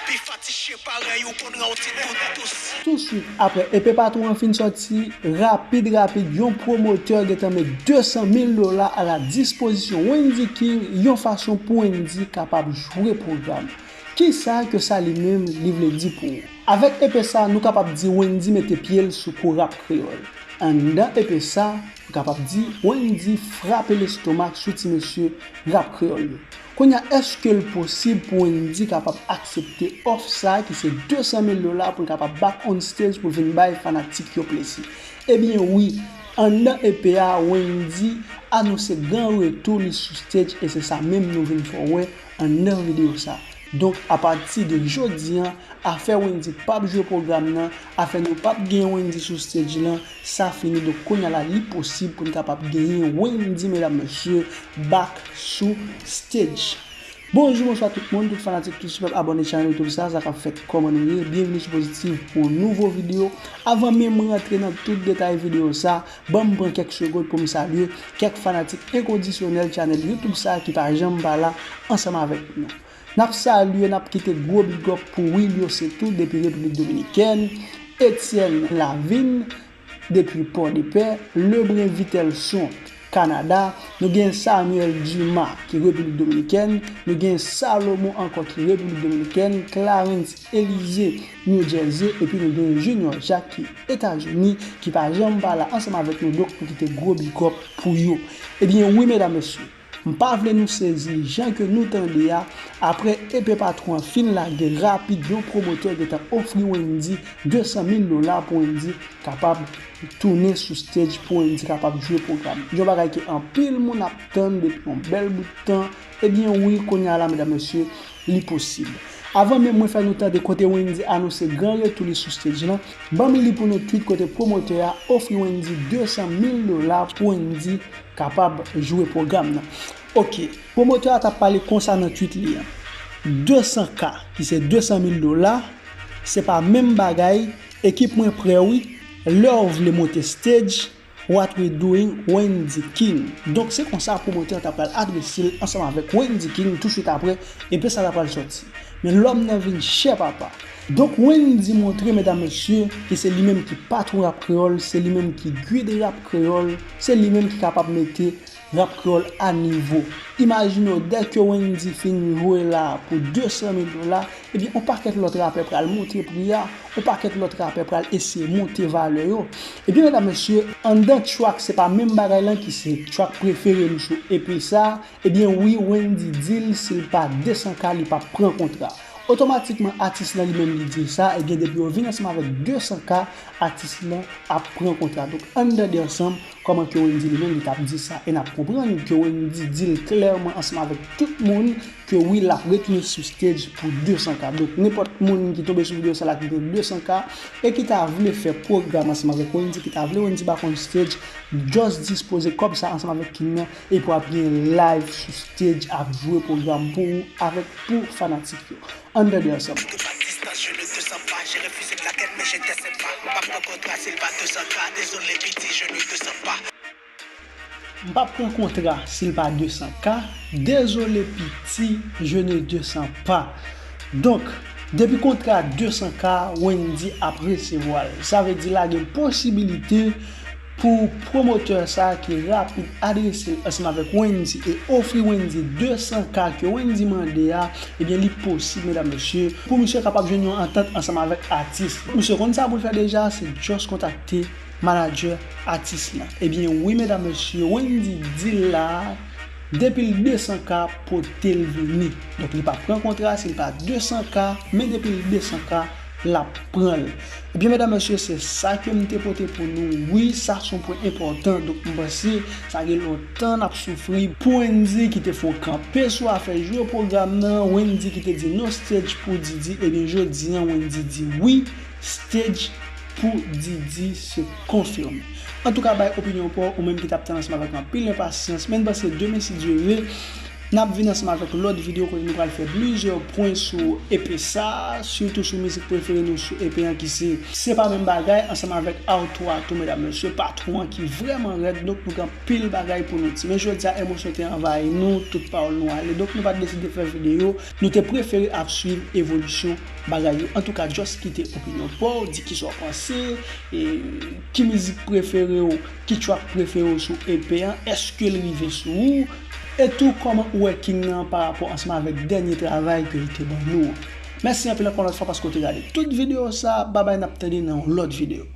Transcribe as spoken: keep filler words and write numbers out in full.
Pi fatiche parèy ou konn ran yon ti tout dous. Touswit apre E P patwon an fin sòti, rapid rapid, yon pwomotè gentan met de san mil dola a la dispozisyon Wendy King, yon fason pou Wendy kapab jwe pwogram. Kisa ke sa li menm li vle di pou ou? Avèk E P sa, nou kapab di Wendy mete pye l sou kou rap kreyòl. Anndan E P sa, nou kapab di Wendy frape lestomak sou ti mesye rap kreyòl yo. Kounye a, èske l posib pou Wendy kapab aksepte òf sa ki se de san mil dola pou l kapab back on stage pou l vin bay fanatik yo plezi? Ebyen wi, anndan E P a, Wendy anonse gran retou li sou stage e se sa menm nou vin fè w wè anndan videyo sa. Donk, apati de jodi an, afè Wendy p ap jwe pwogram nan, afè nou p ap gen Wendy sou stage lan, sa fini. Donk, kounye a la, li posib pou n kapab genyen Wendy, medam, mesye, back sou stage. Bonjou, bonswa tout moun, tout fanatik, tout sipòtè, abòne chanèl YouTube sa, sa k ap fèt, kòman nou ye? Byenvini sou Pozitif pou yon nouvo videyo. Avan menm mwen rantre nan tout detay videyo sa, ban m pran kèk segonn pou m salye kèk fanatik enkondisyonèl chanèl YouTube sa ki pa janm pa la ansanm avèk nou. N ap salye, n ap kite gwo big up pou Wilio Setou depi Repiblik Dominikèn, Etienne Lavigne depi Pòdepè, Lebren Vitelson, Kanada, nou gen Samuel Dumas ki Repiblik Dominikèn, nou gen Salomon ankò ki Repiblik Dominikèn, Clarence Elysée, New Jersey, epi nou gen Junior Jacques ki Etazini, ki pa janm pa la ansanm avèk nou, donk nou kite gwo big up pou yo. Ebyen wi, medam, mesye, m pa vle nou sezi jan ke nou tande a, apre E P patwon an fin lage rapid, yon pwomotè gentan ofri Wendy de san mil dola pou Wendy kapab tounen sou stage, pou Wendy kapab jwe pwogram. Yon bagay ke anpil moun ap tann depi yon bèl bout tan. Ebyen wi, kounye a la, medam, mesye, li posib. Avan menm mwen fè nou tande kote Wendy anonse gran retou li sou stage lan, ban m li pou nou tweet kote pwomotè a ofri Wendy de san mil dola pou Wendy kapab jwe pwogram nan. Oke, pwomotè a t ap pale konsa nan tweet li an. De san K, ki se de san mil dola, se pa menm bagay, ekip mwen prè wi, lè w vle monte stage, What we doing, Wendy King. Donk se konsa pwomotè an ta pral adrese l ansanm avèk Wendy King touswit apre E P sa ta pral sòti. Men lòm nan vin chè papa. Donk Wendy montre, medam, mesye, ke se li menm ki patwon rap kreyòl, se li menm ki gid rap kreyòl, se li menm ki kapab mete rap kreyòl a nivo. Imajine w, dèke Wendy fin jwe la pou de san mil dola, ebyen, yon pakèt lòt rapè pral monte pri a, yon pakèt lòt rapè pral eseye monte valè yo. Ebyen, medam, mesye, anndan track se pa menm bagay lan ki se track prefere nou sou E P sa, ebyen, wi, Wendy di l si l pa de san K, li p ap pran kontra. Otomatikman, atis lan li menm li di sa, ebyen, depi yo vin ansanm avèk de san K, atis lan ap pran kontra. Donk, ann tande ansanm kòman ke Wendy li menm li t ap di sa. E n ap konprann ke Wendy di l klèman ansanm avèk tout moun ke wi, l ap retounen sou stage pou de san K. Donk, nenpòt moun ki tonbe sou videyo sa la ki gen de san K e ki ta vle fè pwogram ansanm avèk Wendy, ki ta vle Wendy back on stage, just dispoze kòb sa ansanm avèk King nan, epi w ap gen live sou stage ap jwe pwogram pou ou avèk pou fanatik yo. Ann tande ansanm. M p ap pran kontra si l pa de san K, dezole piti, je ne descends pas. M p ap pran kontra si l pa de san K, dezole piti, je ne descends pas. Donk, depi kontra de san K, Wendy ap resevwa l. Sa vle di la gen posibilite pou pwomotè sa ki rapid adrese l ansanm avèk Wendy e ofri Wendy de san K ke Wendy mande a, ebyen li posib, medam, mesye, pou misye kapab jwenn yon antant ansanm avèk atis. Misye konn sa pou l fè deja, se just kontakte manadjè atis lan. Ebyen wi, medam, mesye, Wendy di l la, depi l de san K, pote l vini. Donk, li p ap pran kontra si l pa de san K, men depi l de san K, l ap pran l. Ebyen, medam, mesye, se sa ke m te pote pou nou. Wi, sa se yon pwen enpòtan. Donk, m panse sa gen lontan n ap soufri pou Wendy ki te fè yon kanpe sou afè jwe pwogram nan, Wendy ki te di no stage pou Didi. Ebyen, jodi an, Wendy di wi, stage pou Didi se konfime. Antouka, bay opinyon pa w, ou menm ki t ap tann ansanm avèk anpil enpasyans. Men n panse demen, si Dye vle, N ap vin ansanm avèk lòt videyo kote nou pral fè plizyè pwen sou E P sa, sitou sou mizik prefere nou sou E P an ki se Se Pa Menm Bagay ansanm avèk Arthur Atou, medam mesye, patwon an ki vrèman rèd, donk nou gen anpil bagay pou nou di. Men jodi a, emosyon te anvayi nou, tout pawòl nou ale, donk nou pa t deside fè videyo, nou te prefere ap swiv evolisyon bagay yo. Antouka, just kite opinyon pa w, di kisa w panse, e ki mizik prefere w, ki track prefere w sou E P an, èske l rive sou ou, e tou kòman ou wè King nan pa rapò ansanm avèk dènye travay ke li te ban nou an. Mèsi anpil ankò yon lòt fwa paske w te gade tout videyo sa, babay, n ap tande nan yon lòt videyo.